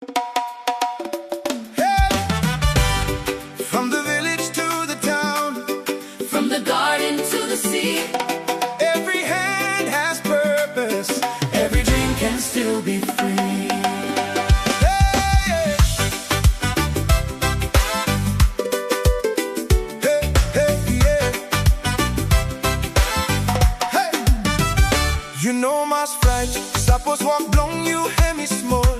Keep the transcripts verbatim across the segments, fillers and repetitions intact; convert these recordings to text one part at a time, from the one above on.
Hey! From the village to the town, from the garden to the sea, every hand has purpose, every dream can still be free. Hey! Hey, hey, yeah. Hey! Yu no mas fraet, sapos wok blong yu hemi smol.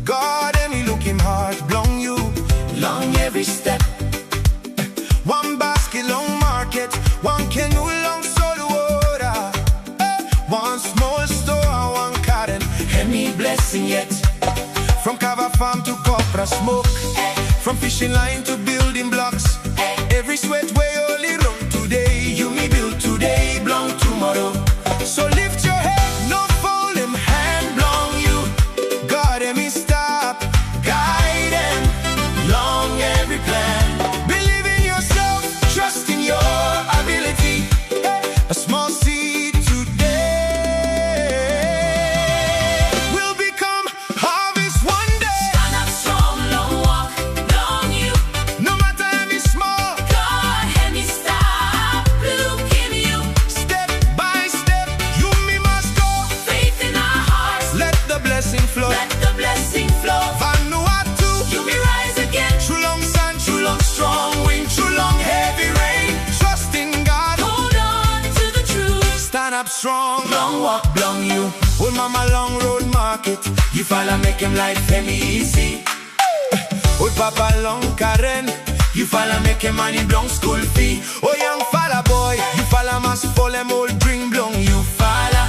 God hemi lukim hat blong yu long evri step. Wan basket long maket, wan kenu long solwota, wan smol stoa, wan karen, hemi blesing yet. From kava fam to kopra smok, from fishing line to building blocks, evri swet we oli ron tede, yumi build tede, blong tumoro. So lift yu hed, no foldem, han blong yu. God hemi stap gaedem long evri plan. Believe in yourself, trust in your ability. A smol seed tede will bikom harvest one day. Stanap strong long wok blong yu. No mata hemi smol, God hemi stap lukim yu. Step by step yumi mas go. Faith in our hearts, let the blessing flow. Let the blessing flow. Vanuatu, yumi rise again. Tru long san, tru long strong win, tru long hevi ren. Trust in God, hold on to the truth. Stanap strong long wok blong yu. Ol mama long rod maket, yufala mekem laef hemi isi. Ol papa long karen, yufala mekem mane blong skul fi. O yangfala boy, yufala mas folem ol dring blong yufala.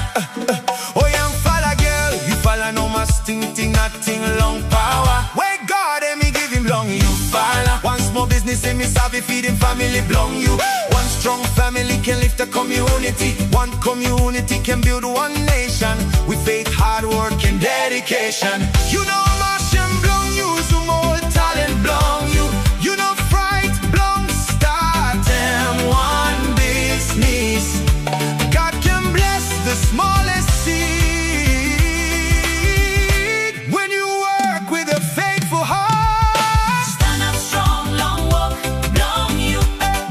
O yangfala gel, yufala no mas tingting nating long paoa we God hemi givim blong yufala. Wan smol bisnis hemi save fidim famili blong yu. Wan strong famili ken lifta komuniti. Wan komuniti ken build wan nesen. With faith, hard work and dedication. Yu no mas shem blong yusum ol talent blong yu. Yu no fraet blong statem wan bisnis. God ken bles the smolest seed. When yu wok with a faithful heart. Stanap strong long wok blong yu.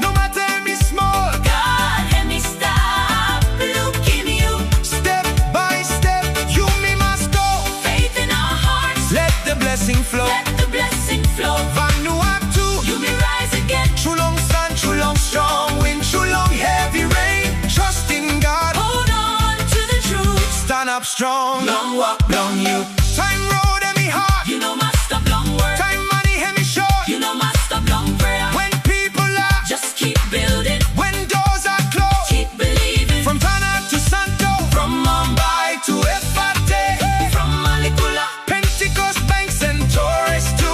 No mata hemi smol, God hemi stap lukim yu. Step by step yumi mas go. Faith in our hearts, let the blessing flow. Let the blessing flow. Vanuatu, yumi rise again. Tru long san, tru long strong win, tru long hevi ren. Trust in God, hold on to the truth. Stanap strong long wok blong yu. Taem rod hemi had, yu no mas stap long wok. Taem mane hemi sot, yu no mas stap long prea. When pipol are, just keep building. When doors are closed, keep believing. From Tanna to Santo, from Mumbai to Efate, from Malekula, Pentecost, Banks and Torres tu.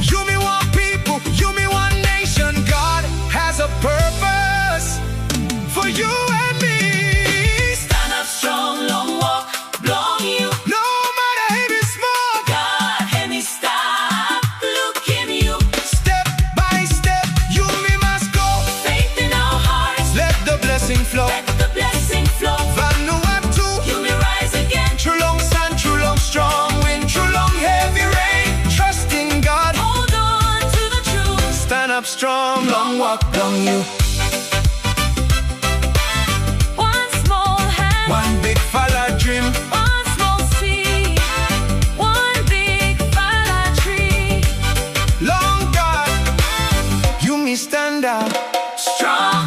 Yumi wan pipol, yumi wan nesen. God has a purpose for you and me. Stanap strong long wok blong yu. No mata hemi smol, God hemi stap lukim yu. Step by step yumi mas go. Faith in our hearts, let the blessing flow. Let the blessing flow. Vanuatu, yumi rise again. Tru long san, tru long strong win, tru long hevi ren. Trust in God, hold on to the truth. Stanap strong long wok blong yu. Wan smol han, wan bigfala dream. Wan smol seed, wan bigfala tree. Long God yumi stanap strong.